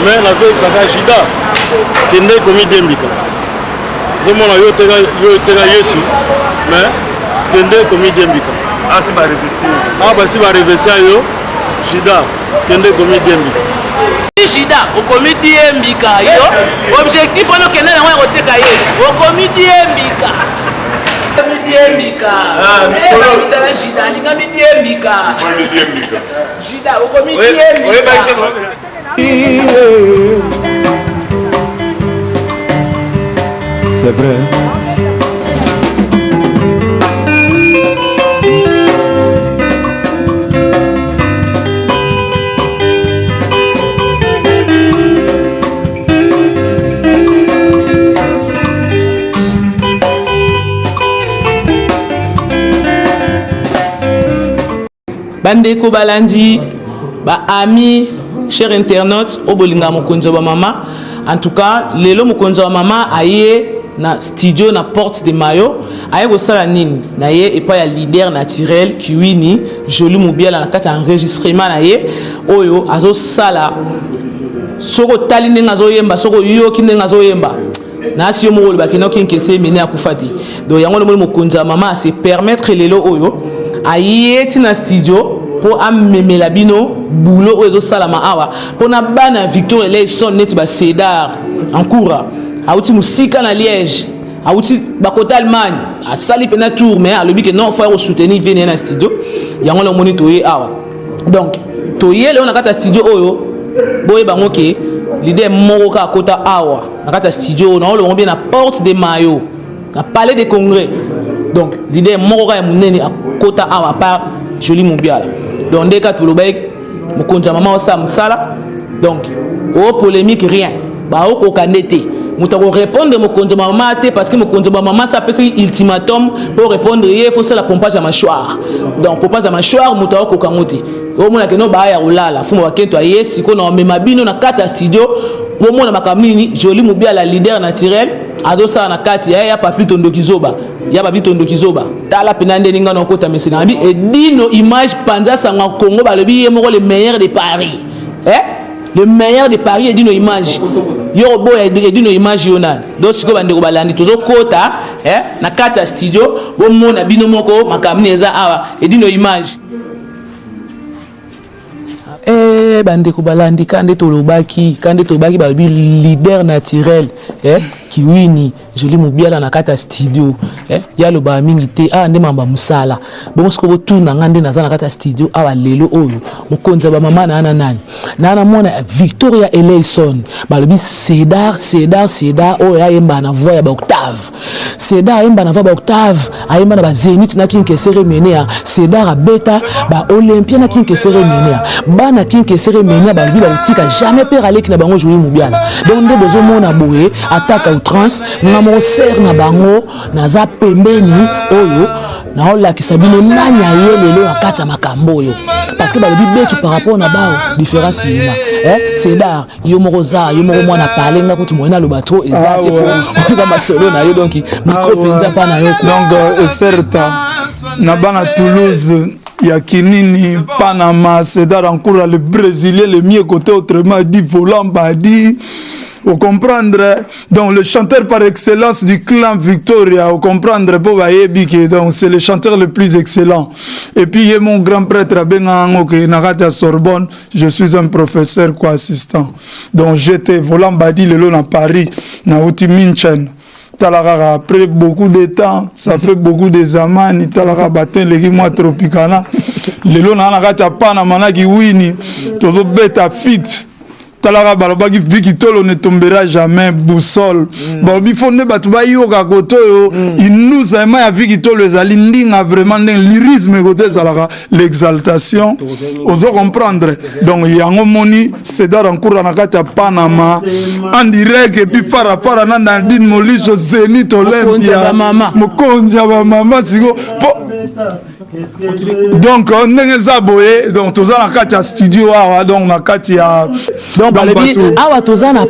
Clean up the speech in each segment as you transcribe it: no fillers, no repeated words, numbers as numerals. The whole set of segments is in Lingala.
Mais nazoyebisaka Juda, kende komidiembika. Ozomona yo oteka yo oteka Yesu, mais kende komidiembika. Asi ba revese. Ah basi ba revese yo Juda, kende komidiembika. Juda okomi diembika yo objectif wana okende nango ya koteka Yesu okomi diembika midiembika ah, mitala Juda alinga midiembika Juda okomi diembika. C'est vrai. Bandeko balandi, ba amis, chers internautes, oyo bolingaka mokonzi ya ba mama, en tout cas lelo mokonzi ya ba mama aye na studio na porte de mayo aye kosala nini na ye epai ya leader naturel Kiwini Jolie Mubiala na kati ya enregistrement na ye oyo azosala. Soki otali ndenge azoyemba, soki oyoki ndenge azoyemba, nasi yo moko olobaki noki nkese mene akufa te. Donc yango namoni mokonzi ya mama ase permettre lelo oyo aye ti na studio mpo amemela bino boulot oyo ezosalama awa mpo na bana ya Victor Eleison neti ba Cedar Ankura awuti mosika na Liège, awuti bakota Allemagne, asali mpena tour mais alobi ke non, faut ya kosoutenir vie na ye na studio. Yango namoni toye awa. Donc toye lelo na kati ya studio oyo, boyeba yango ke leader moko kaka akota awa na kati ya studio oyo, naoloba yango bien na porte de mayo na palais de congrès. Donc leader moko kaka ya monene akota awa par Jolie Mubiala. Donc nde kaka tolobaki mokonzi ya mama osala mosala. Donc o polémique rien, baokoka nde te moto akorépondre mokonzi ya mama te, parce que mokonzi ya mama sa apesaki ultimatum po répondre ye faut sala pompage ya mâchoire. Donc pompage ya mâchoire moto akokoka yango te. Omona keno baya ya kolala fuma bakento aye sikoyo na omema bino na kati ya studio, bomona makambo nini Jolie Mubiala leader naturel azosala na kati ya ya Papi Tondoki Zoba, ya Papi Tondoki Zoba. Tala pena nde ninga na okota mesi na bi edino image panza sanga Congo balobi ye moko le meilleur de Paris, eh le meilleur de Paris edino image yo oboya edino image yo nani. Donc sikoyo bandeko balandi tozokota eh na kati ya studio, bomona bino moko makambo nini eza awa edino image. Eh, bandeko balandi ka nde tolobaki, ka nde tolobaki balobi leader naturel eh, Kiwini Jolie Mubiala na kati ya studio eh, ya lobaka mingi te awa nde mamba mosala. Bongo sikoyo botuna nga nde naza na kati ya studio awa lelo oyo mokonzi ya bamama na na nani na na mwana Victoria Eleison balobi Cedar Cedar Cedar oyo ayemba na voix ya ba octave. Cedar ayemba na voix ba octave, ayemba na ba Zenith na Kinkesere Menea. Cedar abeta ba Olympia na Kinkesere Menea. Bana Kinkesere Menea balobi bakotika jamais père aleki na bango Jolie Mubiala. Donc nde bozomona boye attaque à outrance, nga moko sœur na bango naza pembeni oyo naolakisa bino nani aye lelo na kati ya makambo oyo, parce que balobi betu par rapport na bao différence yina eh Cedar yo moko za yo moko mwana parler nga kutu moyen aloba trop eza te po eza masolo na yo. Donc micro penza pa na yo. Donc eserta na bana Toulouse ya Kinini Panama Cedar Ankura le brésilien le mieux côté, autrement dit volant badi au comprendre. Donc le chanteur par excellence du clan Victoria, au comprendre po bayebi que donc c'est le chanteur le plus excellent. Et puis il est mon grand prêtre abenga yango ke na kati ya Sorbonne je suis un professeur quoi assistant. Donc j'étais volant badi lelo na Paris na uti München. Tala kaka après beaucoup de temps, ça fait beaucoup de zamani, tala kaka batin eleki mwa Tropicana lelo na na kati ya Panama na Kiwini tozobeta fit. Talaka balobaki Victolo ne tombera jamais boussole. Balobi fo nde bato bayoka kote oyo inusa ema ya Victolo ezali ndinga vraiment ndenge lyrisme kote ezalaka l'exaltation, ozo comprendre. Donc yango moni Cedar Ankura na kati ya Panama en direct et puis fara fara na Nadine Moliso Zenith Olympia Mokonzi ya bamama. Mokonzi ya bamama siko po. Donc ndenge eza boye, donc toza na kati ya studio awa, donc na kati ya Donc balobi awa toza na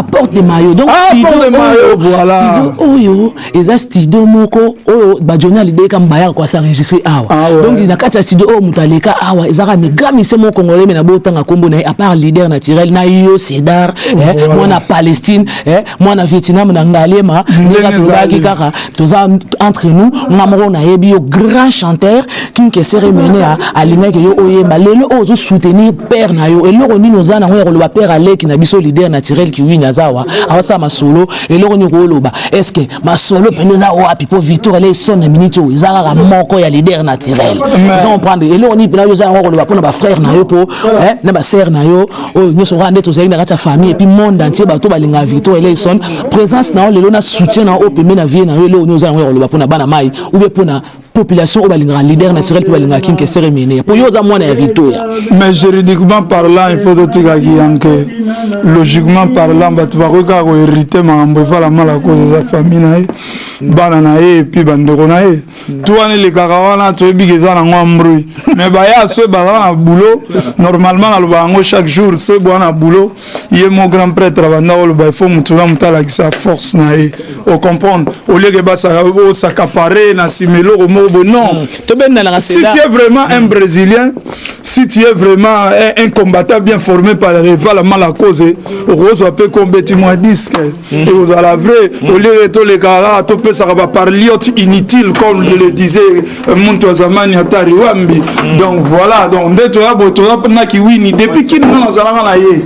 Porte de Mayo, donc Ah, studio Porte de Mayo, oyo, voilà. Studio oyo eza studio moko oyo baJohnny Hallyday kama bayaka ko s'enregistrer awa. Ah ouais. Donc na kati ya studio oyo, moto aleka awa ezaka mais grand musicien moko congolais, mais na botanga nkombo na ye à part leader naturel na yo Cédar, eh, mwana Palestine, eh, mwana Vietnam na Ngaliema, ndenge tolobaki ezali. Kaka toza entre nous, nga moko nayebi yo, grand chanteur King Kester Emeneya alingaki yo oyemba. Lelo oyo ozosoutenir père na yo, eloko nini oza nango ya koloba? Père aleki na biso, leader naturel Kiwini, aza awa, awasala masolo. Eloko nini okoloba? Est ce que masolo pene eza wapi? Mpo Victor Eleison na minute oyo eza kaka moko ya leader naturel, oza comprendre? Eloko nini mpena yo oza yango koloba mpona bafrère na yo, mpo na basœur na yo oyo nyonso kaka nde tozali na kati ya famille, et puis monde entier, bato balingaka Victor Eleison? Présence na yo lelo na soutien na yo oyo pembe na vie na yo, eloko nini oza yango ya koloba mpona bana mai ou bien mpona population oyo balingaka leader naturel mpe balingaka King Kester Emeneya, mpo yo oza mwana ya Victoria? Mais juridiquement parlant, il faut totikaki yanke. Logiquement parlant, bato bakoki kaka kohériter makambo evala malako. Eza famille na ye, bana na ye, et puis bandeko na ye. Tu wana elekaka wana, toyebi ke eza nango embrouille, mais baya so bazala na boulot. Normalement naloba yango chaque jour, so boa na boulot, ye mo grand prêtre abanda koloba, il faut motu na motu alakisa force na ye, ocomprendre, au lieu ke os'accaparer na nsima eloko moko boye, non. Tobendanaka. Si tu es vraiment un Brésilien, si tu es vraiment un combattant bien formé par Revala Malakoze, okozwa mpe kombeti mwa disque, ekozala vrai, au lieu ke tolekaka kaka topesaka baparliote inutile, comme je le disait muntu ya zamani Atari Wambi. Donc voilà, donc nde toya boye, toza na Kiwini depuis Kini. Nga nazalaka na ye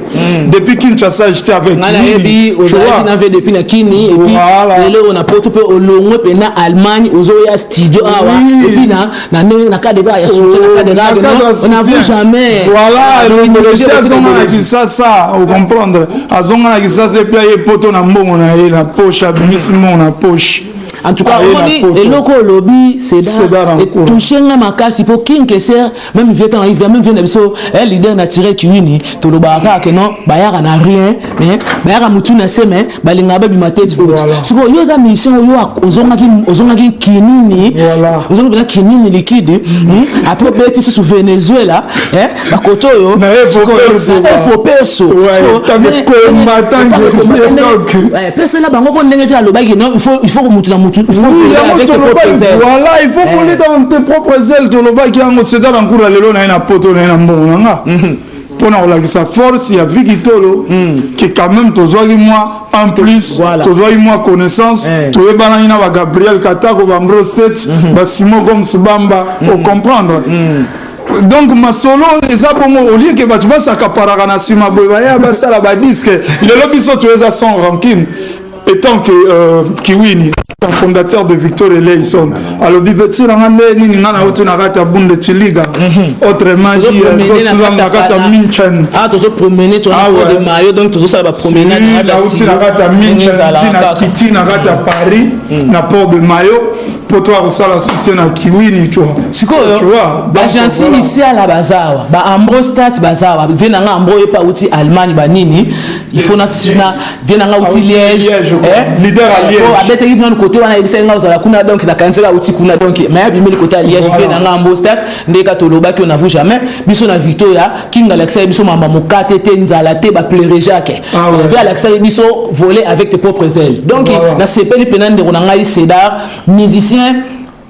depuis Kinshasa, j'étais avec Nga nayebi ozalaki na ve depuis na Kini, et puis lelo oyo na Poto mpe olongwe mpe na Allemagne, ozoya studio awa, et puis na ndenge na cadre kaka ya soutien, na cadre kaka on n'avoue jamais. Voilà, azonga na Kisasa, ocomprendre, azonga na Kisasa, et puis aye Poto na mbongo na ye na poche, abimisi mbongo na poche. En tout cas, omoni eloko olobi, Cédar, etouche nga makasi, mpo King Kester, même vie ntango ayiva, même vie na biso, leader naturel Kiwini, tolobaka kaka ke non, bayaka na rien, mais bayaka mutu na se, mais balingaka babima tête haute. Sikoyo yo oza musicien oyo ozongaki Kinini, ozongaki mpena Kinini liquide, après obeti susu Venezuela, bakoto oyo efo perso pesela bango ko ndenge te. Alobaki non, il faut mutu na mutu. Voilà, il faut voler dans tes propres ailes. Tolobaki yango, Cédar Nkura lelo na ye na Poto, na ye na mbongo na nga, mpona kolakisa force ya Vikitolo, ke quand même tozwaki mwa en plus, tozwaki mwa connaissance, toyebanaki na baGabriel Katako, bambro State, baSimon Goms Bamba, ocomprendre. Donc masolo eza bongo, au lieu ke bato bas'accaparaka na nsima boye, baya basala badisque. Lelo biso toeza sans rancune, étant que Kiwini, fondateur de Victor Eleison, alobi petit nanga nde nini, nga nauti na kati ya Bundesliga, autrement dit na kati ya München. Ah, tozopromener de maillot, donc tozosala bapromenade. Nauti na kati ya München, tina kiti na kati ya Paris, na Port de Maillot, mpo toya kosala soutien na Kiwini, tu vois. Sikoyo bagensi misiala baza awa, baambrostat baza awa, vie nanga Ambro ye mpe auti Allemagne, banini, il faut na vie nanga auti Liège. Leader à Liège. Abetaki nanu côté wana, ayebisaki nga ozala kuna, donc nakanisaki auti kuna, donc mais abimeli côté ya Liège. Vie nanga Ambrostat, nde ka tolobaki oyo n'avoue jamais, biso na Victoria King alakisaki biso mamba mokate te, nzala te, baplere Jacques vie alakisaki biso voler avec tes propres ailes. Donc nasepeli mpena ndeko na ngai Cédar, musicien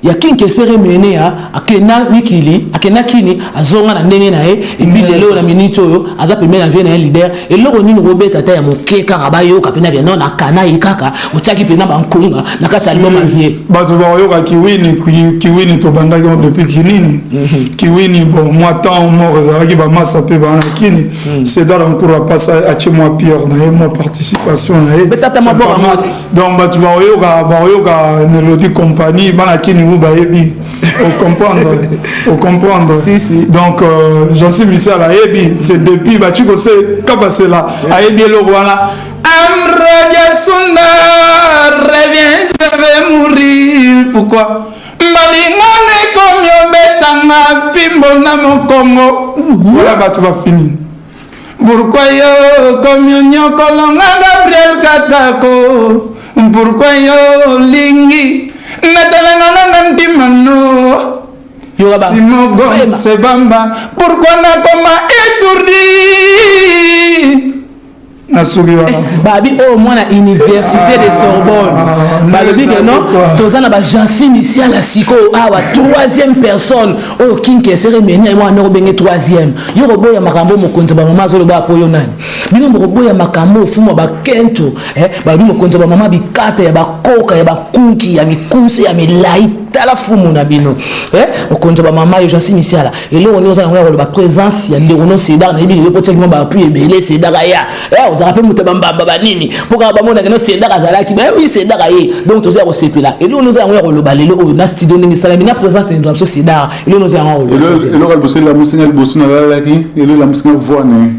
ya King Kester Emeneya, akenda mikili, akenda Kini, azonga na ndenge na ye, et puis lelo na minute oyo aza pembeni na vie na ye leader. Eloko nini kobeta ata ya moke kaka, bayoka mpena ke non, nakana ye kaka otiaki mpena bankunga na kati ya album ya vie? Bato bakoyoka Kiwini. Kiwini tobandaki depuis Kinini. Kiwini, bon, mwa temps mort ezalaki, bamasa mpe baa na Kini. Cédar Nkuru apasa, atie mwa pierre na ye, mwa participation na ye. Donc bato bakoyoka Mélodie Compagnie, bana Kini mu bayebi, ocomprendre, ocomprendre. Si, si. Donc Jansi Misal ayebi, c'est depuis Bachiko se Kabasela ayebi eloko wana. Amradiasunda, reviens, je vais mourir. Pourquoi balingana ekomi obetanga fimbo na mokongo? Voilà, bato bafini. Pourquoi yo komi onyokolonga Gabriel Katako? Pourquoi yo olingi natalangana na ndima no? Yoka ba Simon Vraiment. Sebamba, pourquoi nakoma étourdi? Nasuki wana. Babi oyo mwana université de Sorbonne. Ah, Balobi ke non, quoi. Toza na bagensi misiala sikoyo awa, troisième personne oyo King Kester Emeneya ye mwana obenge troisième. Yo koboya makambo mokonzi ya bamama azoloba po yo nani? Bino bokoboya makambo ofumwa bakento, eh, balobi mokonzi ya bamama bikata ya bakoka ya bakunki ya mikuse ya milai, tala fumu na bino, eh, mokonzi ya bamama yo Jansi Misiala, eloko nini oza nango ya koloba? Présence ya ndeko no Sedar, nayebi lelo po tiaki mwa baappui ebele. Sedar aya, eh, ozalaka mpe moto ya bambamba banini mpo kaka bamonaka no Sedar azalaki ba oui, Sedar aye, donc toza ya kosepela. Eloko nini oza yango ya koloba lelo oyo na studio, ndenge esalami na présence na ndeko na biso Sedar? Eloko nini oza yango ya koloba? Eloko ya liboso elamusinga, liboso nalalaki, elo elamusinga voix na ye.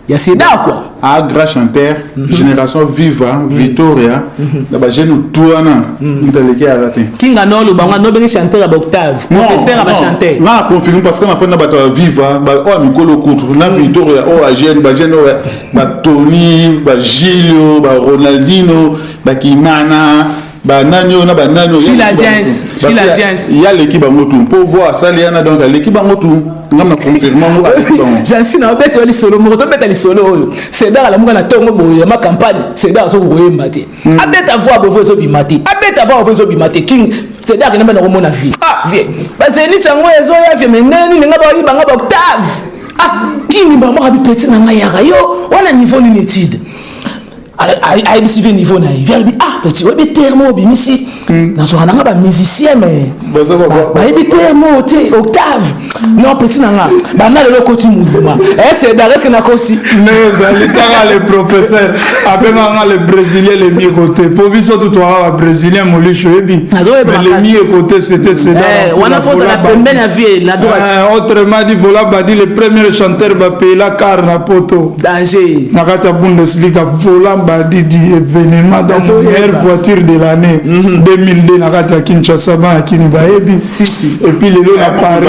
Ya Sedar quoi. A grand chanteur, génération Viva Victoria, na bajeune tu wana, moto aleki aza te. Kinga no oloba ngo nobenge chanteur ya baoctave, professeur ya bachanteur. Nga na confirme parce que nafandi na bato ya Viva, oyo ya mikolo kutu na Victoria, oyo ya jeune, bajeune oyo, batony, bagilio, baronaldino, bakimana, banani oyo na banani oyo. Fila Jens, Fila Jens. Ya aleki bango tu mpo voix asali yana, donc aleki bango tu. Nga na confirme yango, aleki bango. Jansi na obeta yo lisolo moko, tobeta lisolo oyo. Sedar alamuka na ntongo boye ya macampagne, Sedar azoki koyemba te, abeta voix bovo ezobima te, abeta voix bovo ezobima te. King Sedar akende bana komona vie, ah vie bazenit yango ezoya vie, me ndenge nini nga bayibanga baoctave? Ah, King mbamaka bipeti na ngai yaka yo wana niveau nini étude? Ayebisi vie niveau na ye. Vie alobi: "Ah petit, oyebi terme oyo obimisi, nazwaka nanga bamusicien mais bayebi terme oyo te, octave. Non, petit na nga, banda lelo okoti mouvement." Sedar, est-ce nakosi? Ndenge ezali kaka, le professeur abengaka le Brésilien le mieux coté, po biso tu twaka babrésilien molisho oyebi. Nazoyeba Mais le makasi. mieux coté, c'était Sedar. Wana fo ozala pembeni ya vie na droite. Autrement dit, Vola Badi, le premier chanteur bapeyela car na poto. Danger. Na kati ya Bundesliga, Vola Badi di événement, donc Nazoyeba. meilleure voiture de l'année 2002 na kati ya Kinshasa, bana kini bayebi. Si, si. Et puis lelo na Paris,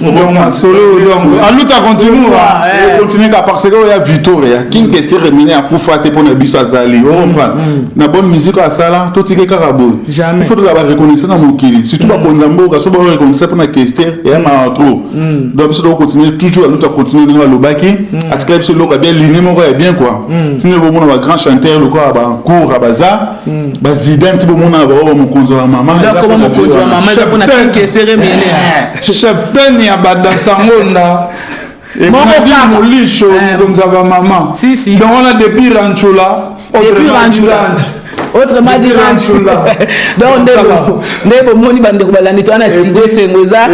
donc masolo, donc aluta continue. Continue ka parce que oyo ya Victoria, King Kester Emeneya akufa te mpo na biso, azali ocomprendre na bonne musique oyo asala, totike kaka boye. Jamais. Il faut tozala bareconnaissant na mokili, surtout bakonza mboka so bareconnaissant mpona Kester eya mawa trop. Donc biso tokocontinue toujours, aluta continue ndenge alobaki, atikali biso eloko ya bien, ligne moko ya bien quoi. Ntina bomona bagrand chanteur lokola bancour baza bazidane, ti bomona bao mokonzi wa mama. Akoma mokonzi wa mama, eza mpona King Kester Emeneya. Cheftaine ya badansa ngonda. Moko kaka. Molisho. Eh. Mokonzi ya bamama. Si, si. Donc wana depuis Ranchula. Depuis Ranchula, autrement dit Depuis Ranchula. Ranchula. Donc nde bomoni bandeko balandi to wana studio, esengo eza.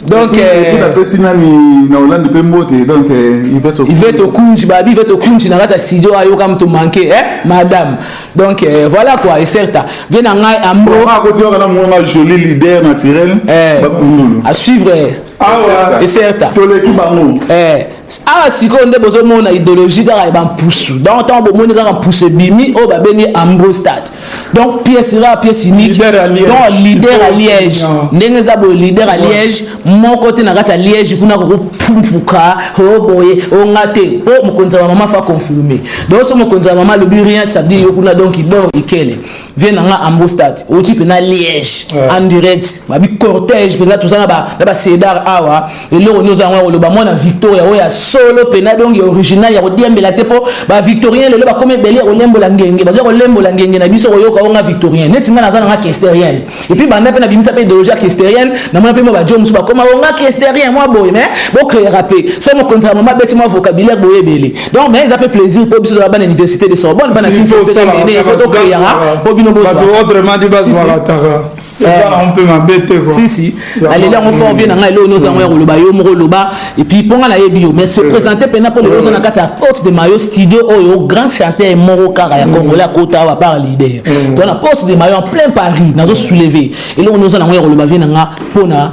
Donc napesi nani na Hollande mpe mbote, donc Yvette. Yvette Okunji, babi Yvette Okunji na kati ya studio, ayoka moto manqué, eh madame. Donc voilà quoi, ecerta vie na ngai ambo. Akoti yoka na monga joli leader naturel. Eh, bakundulu. À suivre. Awa. Ecerta. Toleki bango. Eh, awa sikoyo nde bozomona idéologie kaka ya bampusu. Donc ntango bomoni kaka mpusu ebimi oyo babengi Ambrostat, donc pièce rare, pièce unique. Leader à Liège. Donc leader à Liège. Non. Ndenge eza boye, leader à Liège moko te na kati ya Liège kuna kokopumpuka oyo boye onga te, mpo mokonzi ya bamama fa confirme. Donc so mokonzi ya mama alobi rien, ça veut dire yo kuna donc bor ikele. Vie na nga Ambrostat outi mpena Liège en direct, babi cortège mpenza, toza na basedar awa. Eloko nini oza yango ya koloba, mwana Victoria oyo ya solo mpena, donc ya original ya kodiembela te, mpo bavictorien lelo bakomi ebele ya kolembola ngenge, baza kolembola ngenge na biso, koyoka onga victorien neti nga naza nanga kesterienne. Et puis banda mpe nabimisa mpe idéologie ya kesterienne, namona mpe mwa bajo mosusu bakoma onga kesterien mwa boye, mais bocréera mpe so mokonzi ya mama beti mwa vocabulaire boye ebele. Donc mais eza mpe plaisir mpo biso toza bana université de Sorbonne, bana S'il faut osala il faut tocréera mpo bino bato bozwa. Autrement dit, bazwaka taka eza na mpe mabe te quoi. Si, si, naleli yango fort. Vie na ngai, eloko nyonso yango ya koloba, yo moko oloba. Et puis mpo nga nayebi yo, mais se présente mpena mpo lelo oza na kati ya Porte de Mayo studio oyo, grand chanteur moko kaka ya congolais akota awa par leader to na Porte de Mayo en plein Paris. Nazo soulever eloko nyonso nango ya koloba, vie na nga, mpona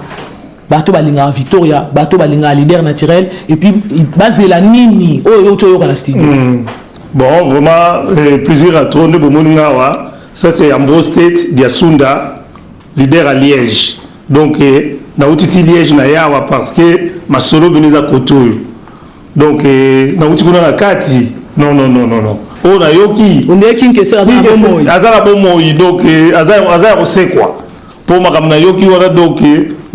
bato balingaka Victoria, bato balingaka leader naturel, et puis bazela nini oyo yo ti oyoka na studio? Bon, vraiment, plaisir à trop. Nde bomoni nga awa, ça c'est Ambrose State Diasunda, leader à Liège. Donc nauti ti Liège na ye awa parce que masolo bino eza kote oyo. Donc nauti kuna na kati. Non, non, non, non, non. Oyo nayoki. Ondeye King Kester aza na bomoi. Aza na bomoi, donc aza ya kosekwa mpo makambo nayoki wana, donc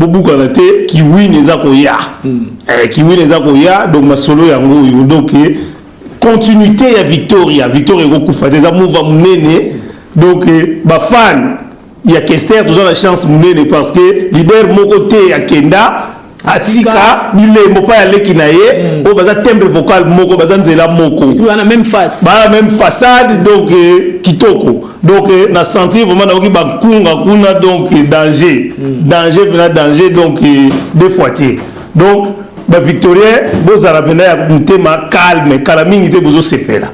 Bobukana te, kiwini eza koya. Kiwini eza koya, donc masolo yango oyo. Donc continuité ya Victoria, Victoria ekokufa te, eza mova monene. Donc bafan ya Kester, toza na chance monene parce que leader moko te akenda atika bilembo mpa ya leki na ye oyo baza timbre vocal moko, baza nzela moko. Wana même face. Baa même façade, donc kitoko. Donc na sentir vraiment, nayoki bakunga kuna, donc danger, danger mpena danger. Donc deux fois te. Donc bavictorien, bozala mpena ya motema calme, kala mingi te bozosepela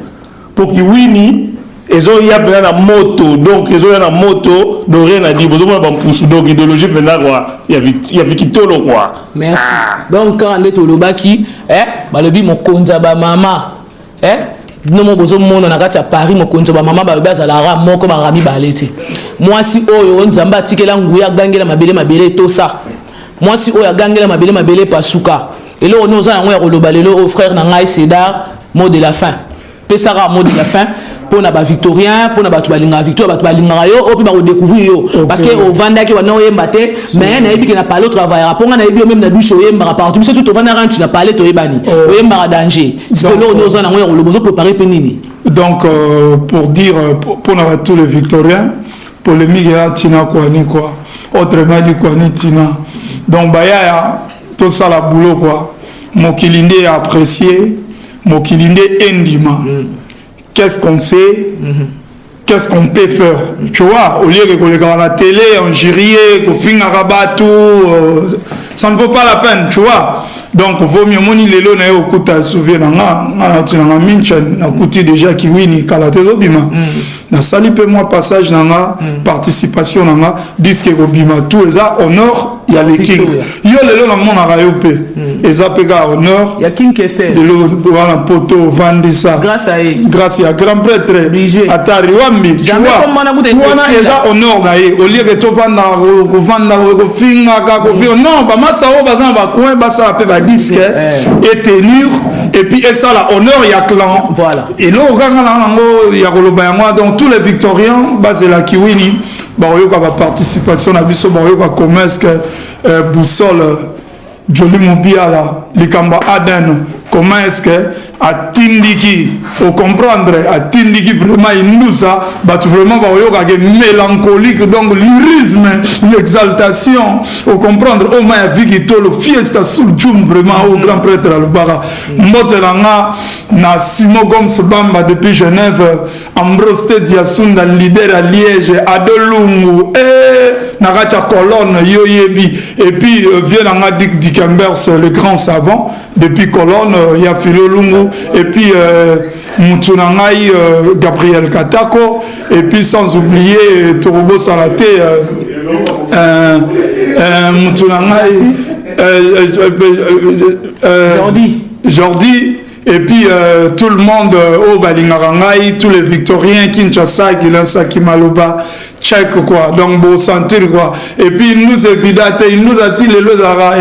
mpo kiwini ezoya mpena na moto. Donc ezoya na moto, donc rien à dire. Bozomona bampusu, donc idéologie mpena quoi, ya vikitolo quoi. Merci. Donc kaka nde tolobaki, balobi mokonzi ya bamama, bino mo bozomona na kati ya Paris, mokonzi ya bamama, balobi azalaka moko, baka mibale te. Mwasi oyo Nzambe atikela nguya, agangela mabele, mabele etosa. Mwasi oyo agangela mabele, mabele epasuka. Eloko nini oza yango ya koloba lelo oyo, frère na ngai Cédar? Mot de la fin, pesaka mot de la fin mpona bavictorien, mpona bato balingaka Victoire, bato balingaka yo, oyo mpe bakodécouvrir yo, parce que ovandaki wana oyemba te, mais nayebi ke na palais otravaillaka, mpo nga nayebi yo même na douche oyembaka partout. Biso tu tovandaka nti na palais, toyebani, oyembaka danger. Sikoyo eloko nini oza nango ya koloba? Ozoprépare mpe nini? Donc pour dire pour tous les victoriens, polémique ya tina kwani quoi, autrement dit kwani tina. Donc bayaya, tosala boulot quoi, mokili nde apprécier, mokili nde endima. Qu'est-ce qu'on sait, qu'est-ce qu'on peut faire, tu vois, au lieu que koleka na télé injurier, kofingaka bato, ça ne vaut pas la peine, tu vois. Donc vaut mieux omoni lelo na ye okuta souvier na nga, nga nauti nanga Minchen, nakuti déjà kiwini kala te ezobima. Nasali mpe mwa passage na nga, participation na nga, disque ekobima, tout eza honneur ya le King. Yo lelo namonaka yo mpe, eza mpe kaka honneur ya King Kester. Lelo wana poto ovandisa grâce à ye, grâce ya grand prêtre Atari Wambi wana, eza honneur na ye. Au lieu que tovanda kovanda kofingaka kofinga, non, bamasa oyo baza na bacoin basala mpe badisque etenir et puis esala honneur ya clan. Voilà. Eloko kaka na yango ya koloba yango. Donc tous les victoriens bazelaki wini, bakoyoka baparticipation na biso, bakoyoka comment est-ce que Boussole Joli Mobiala, likambo Aden, comment est-ce que atindiki, ocomprendre, atindiki vraiment indusa bato vraiment bakoyokaka mélancolique, donc lyrisme, l'exaltation, ocomprendre, oma ya Vikitolo, fiesta sul jum vraiment au grand prêtre alobaka. Mbote na nga na Simo Goms Bamba depuis Genève, Ambrose Te Diasunda, leader ya Liège, Adolungu na kati ya Colonne, yo yebi. Et puis vieux na nga Dick Dikembers, le grand savant depuis Colonne, ya Philo Lungu, et puis mutu na ngai Gabriel Katako, et puis sans oublier tokobosana te mutu na ngai Jordi. Jordi, et puis tout le monde oyo balingaka ngai, tous les victoriens, Kinshasa, Kilasaki, Maloba, check quoi. Donc bon sentir quoi. Et puis nous évident il nous a dit lelo ezalaka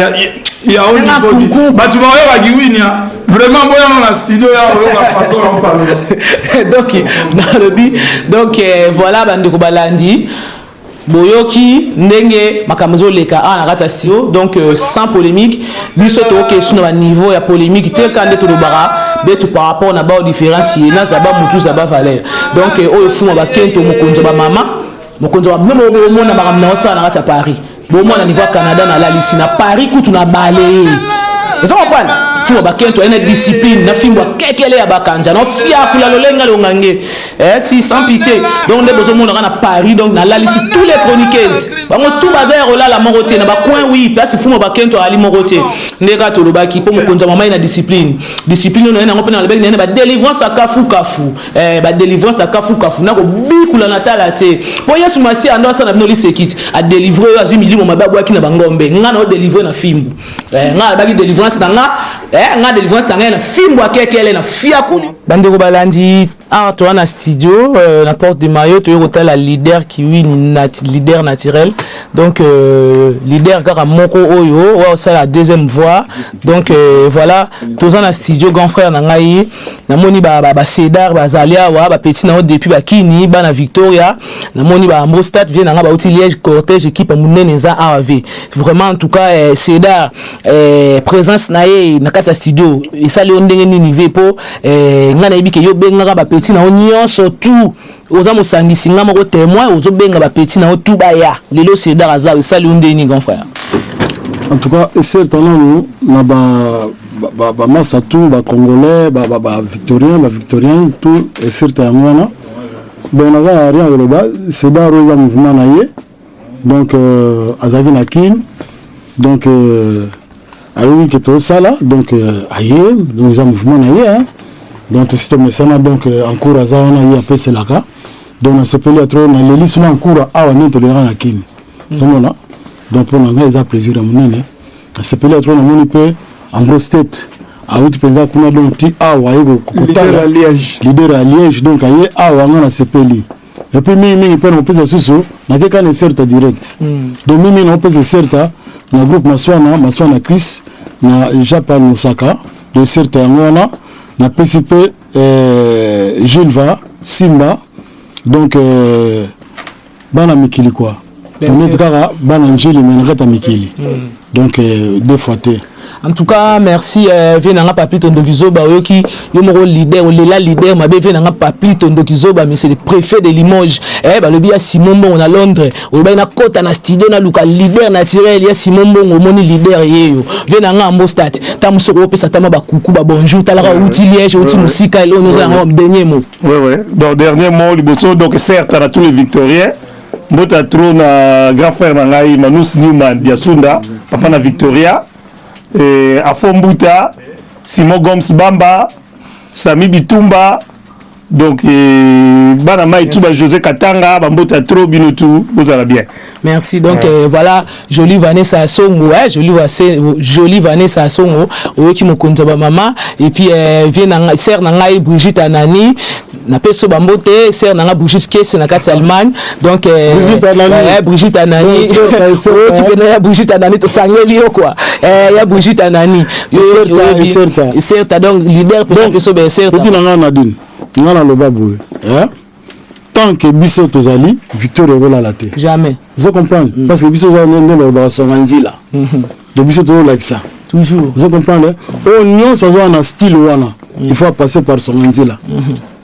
ya haut niveau, bato baoyokaki winia vraiment boyano na studio ya oyoka façon na mpaloba. Donc nalobi, donc voilà, bandeko balandi, boyoki ndenge makambo ezoleka awa na kati ya studio. Donc sans polémique, biso tokoke su na baniveau ya polémique te. Ka nde tolobaka betu par rapport na bao différence ye naza ba mutu za ba valeur. Donc oyo fuma bakento, mokonzi ya bamama, mokonzi ya bino, bomona makambo na osala na kati ya Paris, bomona niveau ya Canada, nalalisi na Paris kutu na bale, oza comprendre. Fuma bakento aye na discipline na fimbo akekele ya bakanja na ofiakula lolenga longange, si sans pitié. Donc nde bozomonaka na Paris, donc nalalisi tous les chroniqueuses, bango tout baza ya kolala moko te na bacoin. Oui, place fuma bakento ali moko te. Nde kaka tolobaki mpo mokonzi ya mama ye na discipline, discipline oyo naye nango mpe na lobeki naye na badélivrance ya kafukafu, badélivrance ya kafukafu na kobikula na tala te, mpo Yesu Masiya ando asala na bino liseki ti adélivre oyo azwi milimo mabe abwaki na bangombe. Nga na odélivre na fimbu, nga alobaki délivrance na nga, nga délivrance na ngai na fimbu akekele na fiakuli. Bandeko balandi. Awa toza na studio na Porte de Mayo, toye kotala leader Kiwini leader naturel. Donc leader kaka moko oyo oyo osala deuxième voix. Donc voilà, toza na studio, grand frère na ngai. Namoni bacédar bazali awa, bapeti na yo depuis bakini bana Victoria. Namoni baambrostat vie na ngai bauti Liège, cortège, équipe ya monene eza awa. Ve vraiment, en tout cas, cédar, présence na ye na kati ya studio esali yo ndenge nini, ve? Mpo ngai nayebi ke yo obengaka bapeti na yo nyonso tout, oza mosangisi, nga moko témoin, ozobenga bapeti na yo tout baya. Lelo cédar aza, esali yo ndenge nini, grand frère? En tout cas, eserta nanu na bamasa tout, bacongolais, bavictorien, bavictorien tout, eserta yango wana. Bon, naza na rien koloba. Cédar oyo eza mouvement na ye. Donc azalaki na Kine, donc ayoki ke tosala, donc aye. Donc eza mouvement na ye, hein. Donc tosi tomesana. Donc encours aza wana, ye apeselaka. Donc nasepeli ya trop, naleli suna encours awa ndenge tolelaka na Kine, ozomona. Donc mpo na ngai eza plaisir ya monene, nasepeli ya trop. Namoni mpe en state awuti mpenza kuna, donc ti awa aye kotala leader ya Liège. Donc aye awa, nga nasepeli. Et puis mingimingi mpe nakopesa susu, nakeka na eserta direct. Donc mingimingi nakopesa eserta na groupe Maswana, Maswana Chris na Japan Mosaka. Donc eserta yango wana. Napesi mpe Gilles va Simba. Donc bana mikili quoi, neti kaka bana Njili, me na kati ya mikili. Donc deux fois te. En tout cas, merci, vie nanga Papi Tondoki Zoba. Oyoki yo moko leader, olela leader mabe. Vie nanga Papi Tondoki Zoba, mais c'est le préfet de Limoges. Balobi ya Simon Mbongo na Londres, olobaki nakota na studio, naluka leader naturel ya Simon Mbongo. Omoni leader yeyo, vie nanga Ambostat. Ta mosoko opesa tama bakuku babonjour. Talaka, outi Liège, outi mosika, eloko oza yango. Dernier mot? Ouais. Donc dernier mot, liboso, donc certes na tous les victoriens, mbota trop na grand frère na ngai Manus Newman Diasunda, papa na Victoria, et Afo Mbuta, Simon Gomes Bamba, Sami Bitumba. Donc bana mai tout, ba José Katanga, bambota trop bino tout, bozala bien. Merci. Donc voilà, jolie Vanessa Songo, hein, jolie, jolie Vanessa Songo, oyoki mokonzi ya bamama. Et puis vie na ngai, sœur na ngai Brigitte Anani, napesi bambote, sœur na ngai Brigitte Kese na kati ya Allemagne. Donc Brigitte Anani. Brigitte Anani, oyoki pena ya Brigitte Anani, tosangeli yo quoi. Ya Brigitte Anani. Eserta, Eserta. Eserta, donc leader mpe biso ba Eserta. Oti na ngai Nadine, ngai naloba boye, eh? Tant que biso tozali, Victoire ekolala te. Jamais. Ozo comprendre? Parce que biso oza nde balobaka songa nzila. Donc biso tozolakisa. Toujours. Ozo comprendre? Oyo nyonso aza na style wana, il faut passer par songa nzila,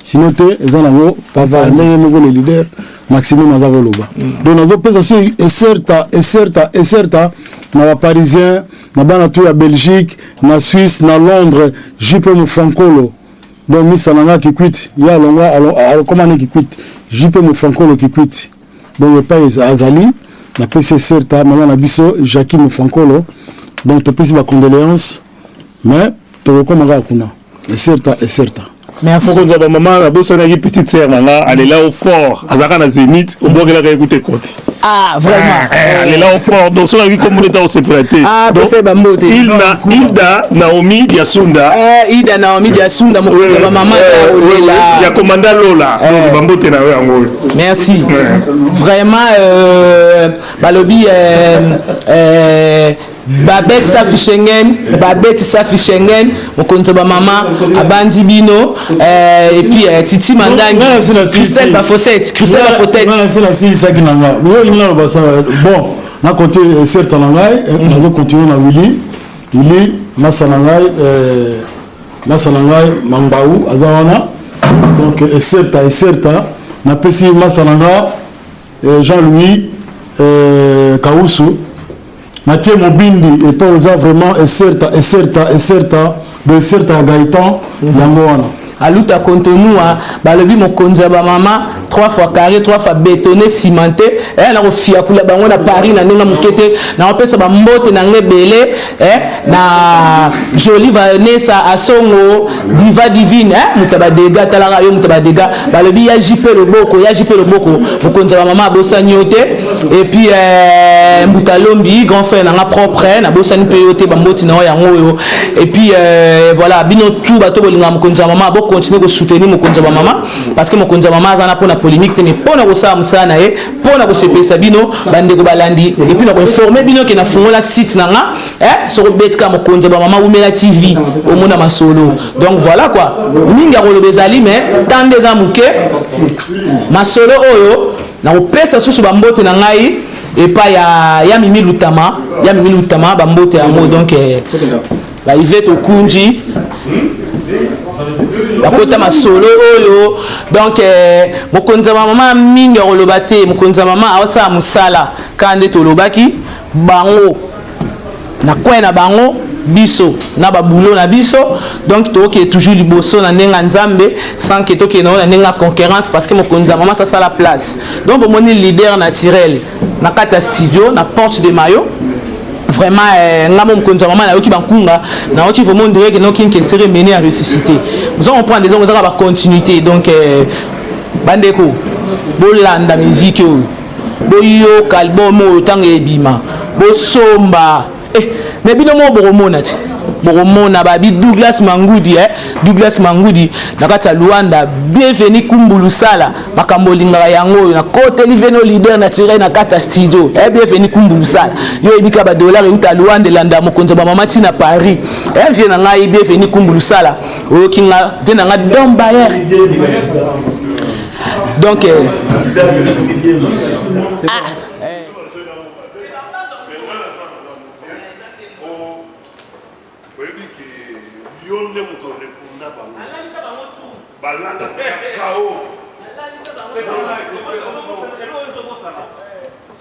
sinon te eza nango papa. Ndenge moko le leader maximum aza koloba. Donc nazopesa so eserta, eserta, eserta na baparisien, na bana tu ya Belgique, na Suisse, na Londres, JP Mofankolo. Donc misa na nga Kikwit, ye alongwa, akoma ne Kikwit, JP Mofankolo Kikwit. Donc epai azali, napesi eserta. Mama na biso Jacki Mofankolo, donc topesi bacondoléance, mais tokokoma kaka kuna. Eserta, eserta. Merci. Mokonzi ya bamama, nabosanaki petite sœur na nga, alela o fort, azalaka na Zénith, obwakelaka ye kuta ekoti. Ah, vraiment? Alela o fort. Donc soki ayoki komona ete osepela te. Ah, Donc, pesa ye bambote. Hilda, Hilda Naomi Diasunda. Ida Naomi Diasunda, mokonzi ya bamama ya olela. Ya komanda Lola. Donc bambote na yo yango oyo. Merci. Ouais. Vraiment, balobi Babette Safi Schengen, Babette Safi Schengen, mokonzi ya bamama abandi bino. Et puis Titi Mandangi, Christelle Bafosette, Christelle Bafotette. Nga nasi nasilisaki na nga. Oyo olingi naloba sa, bon, na continue certes na ngai, nazo continue na Willi, Willi masa na ngai, masa na ngai Mangbaou aza wana. Donc eserta, eserta napesi masa na nga Jean-Louis Kausu, natie mobindi epai oza. Vraiment, eserta, eserta, eserta do, eserta ya Gaëtan yango wana. Aluta Kontonua, balobi mokonzi ya bamama, trois fois carré, trois fois bétonné, cimenté. Na kofiakula bango na Paris na ndenge moke te. Nakopesa bambote na ngai ebele na Jolie Vanessa Asongo, Diva Divine, moto ya badega. Talaka yo, moto ya badega. Balobi ya JP Loboko, ya JP Loboko, mokonzi ya bamama abosani yo te. Et puis Eh, Mbuta Lombi, grand frère nanga propre, na bosani pe yo te bamboti na yo yango oyo. Et puis euh, voilà, bino tout bato bolinga mokonzi ya mama, bo continuer ko soutenir mokonzi ya mama parce que mokonzi ya mama aza na pona polémique te mais pona kosala mosala na ye, pona kosepelisa bino bandeko balandi et puis na ko informer bino ke na fungola site nanga, eh soko betika mokonzi ya mama Wumela TV omona masolo. Donc voilà quoi. Mingi ya koloba ezali mais temps nde eza moke. Masolo oyo Nakopesa susu bambote na ngai epai ya, ya Mimi Lutama, ya Mimi Lutama bambote yango donc eh, ba Yvette Okunji bakota masolo oyo donc eh, mokonzi ya mama mingi akoloba te, mokonzi ya mama aosala mosala kaka nde tolobaki bango na coin na bango biso na ba boulot na biso donc toke toujours liboso na ndenge ya nzambe sans que tokende na ndenge ya concurrence parce que mokonzi ya mama sasala place donc bomoni leader naturel na kati ya studio na porte de mayo vraiment eh, nga mo mokonzi ya mama nayoki bankunga nayoki vraiment ondire ke noki nkesere mene ya ressuscité oza comprendre eza ozaka bacontinuité donc eh, bandeko bolanda miziki oyo boyoka album oyo ntango ebima bosomba eh, me bino moko bokomona ti bokomona babi Douglas Mangudi eh? Douglas Mangudi na kati ya Luanda bienvenu Kumbulu Sala makambo olingaka yango oyo nakoteli veno leader naturel na kati ya studio eh? Bienvenu Kumbulu Sala yo oyebika ba dollar euta Luanda elanda mokonzi ya bamama ti na Paris eh? Vie na ngai bienvenu Kumbulu Sala oyoki nga vie na nga Dom Bayer donc eh, ah, oyebi ke yo nde moto oreponda bango balanda kao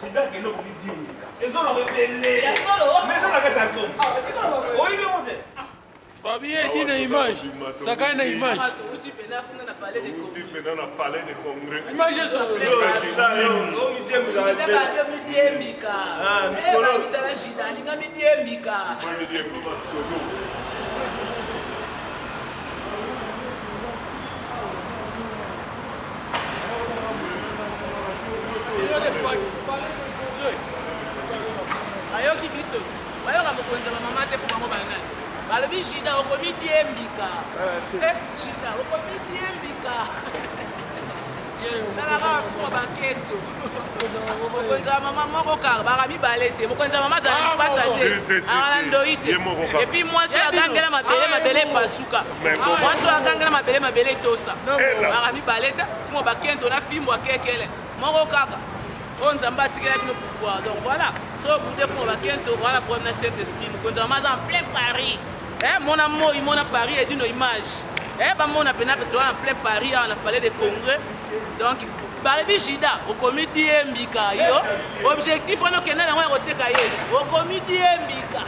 sida kende komidiembika ezoloba ebele mais eza na kati ya album oyebi yango te Fabien dit na image. Sakai na image. Uti pena na palais de congrès. Image solo. Bayoki biso ti. Bayoka mokonzi ya mama te mpo bango banani. Balobi Juda okomidiembika. Eh, Juda okomidiembika. Tala kaka fuma baketo. Mokonzi ya mama moko kaka baka mibale te. Mokonzi ya mama azala na lipasa te. Azala na ndoyi te. Et puis mwasi oyo agangela mabele mabele epasuka. Mwasi oyo agangela mabele mabele etosa. Baka mibale te. Fuma bakento na fimbo akekele. Moko kaka. Oyo Nzambe atikela bino pouvoir. Donc voilà. So bude fuma bakento wana problème na Saint Esprit. Mokonzi ya mama aza en plein Paris. Eh mona moi mona Paris et dino image. Eh ba mona pena pe toza en plein Paris awa na palais de congrès. Donc balobi Judas okomi diembika yo objectif wana okenda nango ya koteka Yesu okomi diembika.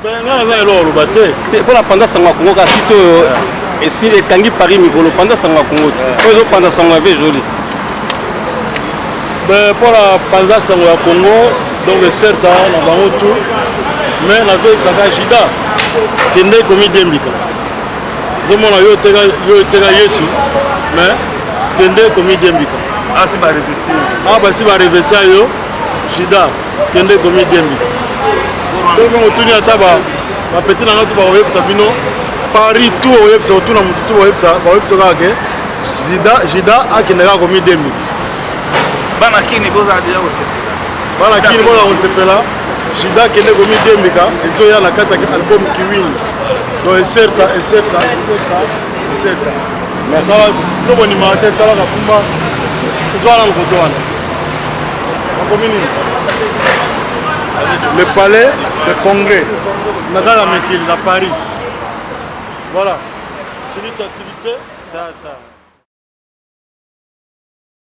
Nga naza eloko oloba te mpo na panza sango ya Congo kasi site oyo esi ekangi Paris mikolo panza sango ya Congo ti oyo ezopanza sango ya vie jolie ben mpo na panza sango ya Congo donc certes na bango tout mais nazoyebisaka Judas kende komidiembika ozomona yo oteka yo oteka Yesu mais kende komidiembika asi barevese ah basi barevese yo Judas kende komidiembika soki bongo otuni ata bapeti na ngai tu bakoyebisa bino paris tout okoyebisa otuna motu tu bakoyebisa bakoyebisa kaka ke juda akende kaka komidiembika bana kini bozala deja kosepela bana kini bozala kosepela juda akende komidiembika ezoya na kati ya album kiwini donc eserta eserta eserta eserta no bondimaka te talaka fumba ezwa nano kote wana bakomi nini le palais de congrès na kaka mikili na paris voilà tilicha tilite tata.